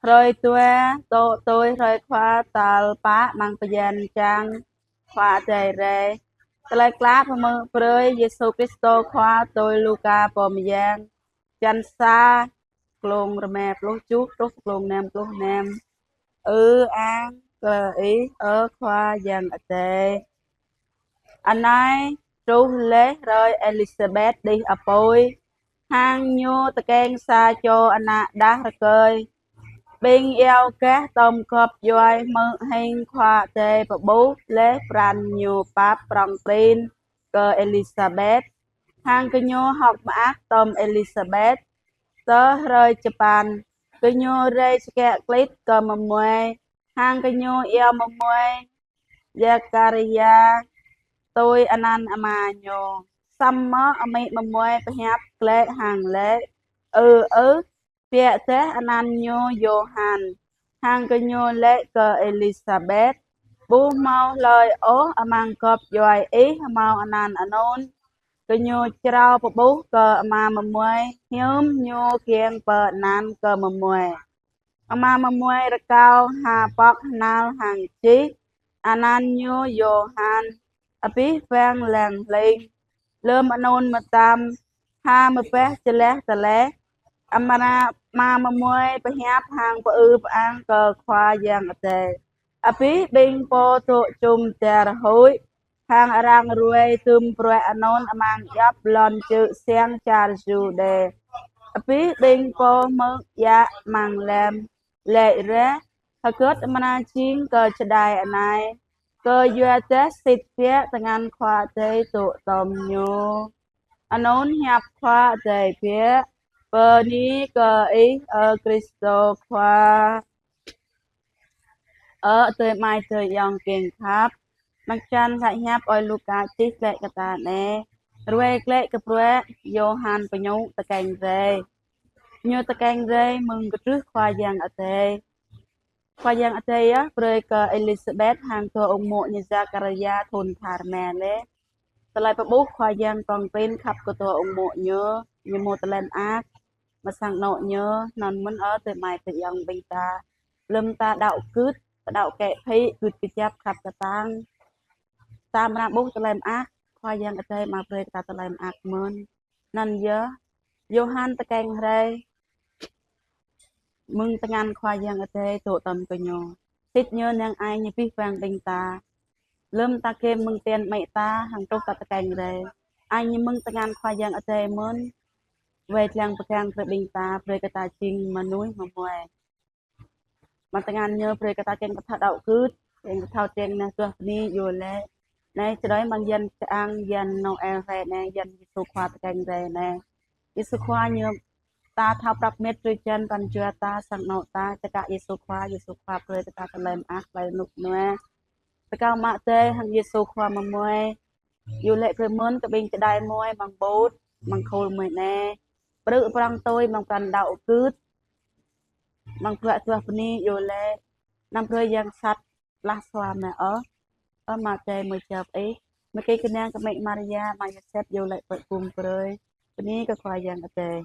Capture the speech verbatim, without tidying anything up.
Hrơi dua, tŏ tui hrơi Khua tal pă amăng bơyan čang Khua Adai rai. Tơlơi klă pơmơ̆ brơi Yêsu Kristô Khua tui Luka pô mơyang. Čăn sa, klông rơma pluh tơjuh truh klông năm pluh năm. Ư-ang kơ Ih, ơ Khua Yang Adai. Anai truh laih hrơi Êlisabet đih apui, hăng ñu tơkeng sa čô ană đah rơkơi. Ƀing iâu gah tŏm gŏp djuai hmư̆ hing Khua Adai pơƀuh laih pran ñu pap prŏng prin kơ Êlisabet, hăng gơñu hơ̆k mơak tŏm Êlisabet. Tơ hrơi čơpăn, gơñu rai čơkă klĭt kơ mơmuai, hăng gơñu iâu mơmuai Zakaria tui anăn ama ñu. Samơ̆ amĭ mơmuai pơhiăp glaĭ hăng laĭ: Ơ ơ, biă dah anăn ñu Yôhan. Hăng gơñu laĭ kơ Êlisabet: Ƀu hmâo hlơi ôh amăng gŏp djuai ih hmâo anăn anŭn. Gơñu črâo pơƀuh kơ ama mơmuai hiưm ñu kiăng pơanăn kơ mơmuai. Ama mơmuai rơkâo ha pŏk hnal hăng čih: Anăn ñu Yôhan. Abih bang lăng hling. Lơm anŭn mơtam, ha mơbah jơlah tơleh, ama, ama mơmuai pơhiăp hăng pơư pơang kơ Khua Yang Adai. Abih ƀing pô dŏ jum dar huĭ, hăng arăng ruai dŭm bruă anŭn amăng djŏp lŏn čư̆ siăng čar Yuđê. Abih ƀing pô hmư̆ djă̱ amăng lăm laĭ ră: Hơgĕt amra jing kơ čơđai anai, kơ yua dah sĭt biă tơngan Khua Adai dŏ tŏm ñu. Anŭn hiăp Khua Adai biă. Bơni kơ Ih, ơ Kristô Khua. Ơ adơi amai adơi ayŏng kiăng khăp, mơ̆ng čăn hlak hiăp ơi Luka čih glaĭ kơ ta anai, ruai glaĭ kơ bruă Yôhan pơñu tơkeng rai. Ñu tơkeng rai mơ̆ng kơtrưh Khua Yang Adai. Khua Yang Adai yơh brơi kơ Êlisabet hăng dua ung mô̆ ñu Zakaria thŭn tha rơma laih. Tơlơi pơƀuh Khua Yang prŏng prin khăp kơ dua ung mô̆ ñu, ñu hmâo tơlơi mơak amăng sang anŏ ñu. Anŭn mơ̆n ơ adơi amai adơi ayŏng ƀing ta. Lơm ta đaŏ gưt, ta đaŏ kĕ phĭ, gưt kơjăp khăp kơtang, ta amra ƀuh tơlơi mơak. Khua Yang Adai amra brơi kơ ta tơlơi mơak mơ̆n. Anŭn yơh, Yôhan tơkeng rai mơ̆ng tơngan Khua Yang Adai dŏ tŏm gơñu. Sĭt ñu năng ai ñu abih bang ƀing ta. Lơm ta gem mơ̆ng tian amĭ ta hăng truh ta tơkeng rai, ai ñu mơ̆ng tơngan Khua Yang Adai mơ̆n. Wai lăng pơgang brơi ƀing ta, brơi kơ ta jing mơnuih mơmuai. Amăng tơngan ñu brơi kơ ta kiăng kơ thâo đaŏ gưt, kiăng kơ thâo tring neh duah bơni iâu laĭ. Anai čơđai amăng yan čang, yan Noel rai anai, yan Yêsu Khua tơkeng rai anai. Yêsu Khua ñu ta thâo prăp met drơi jăn pran jua ta, sang anŏ ta, čơkă Yêsu Khua, Yêsu Khua brơi kơ ta tơlơi mơak, tơlơi rơnŭk rơnua. Rơkâo Ama Adai hăng Yêsu Khua mơmuai iâu laĭ brơi mơ̆n kơ ƀing čơđai muai amăng ƀut, amăng khul muai anai. Brơi prŏng tui amăng pran đaŏ gưt, amăng bruă duah bơni iâu laĭ. Anăm brơi yang sat lah sua mơ̆ ôh. Ơ Ama Adai mơ̆ jăp Ih. Mơ̆ kơ kơnang kơ amĭ Maria, ama Yôsep iâu laĭ pơpŭm brơi. Bơni kơ Khua Yang Adai.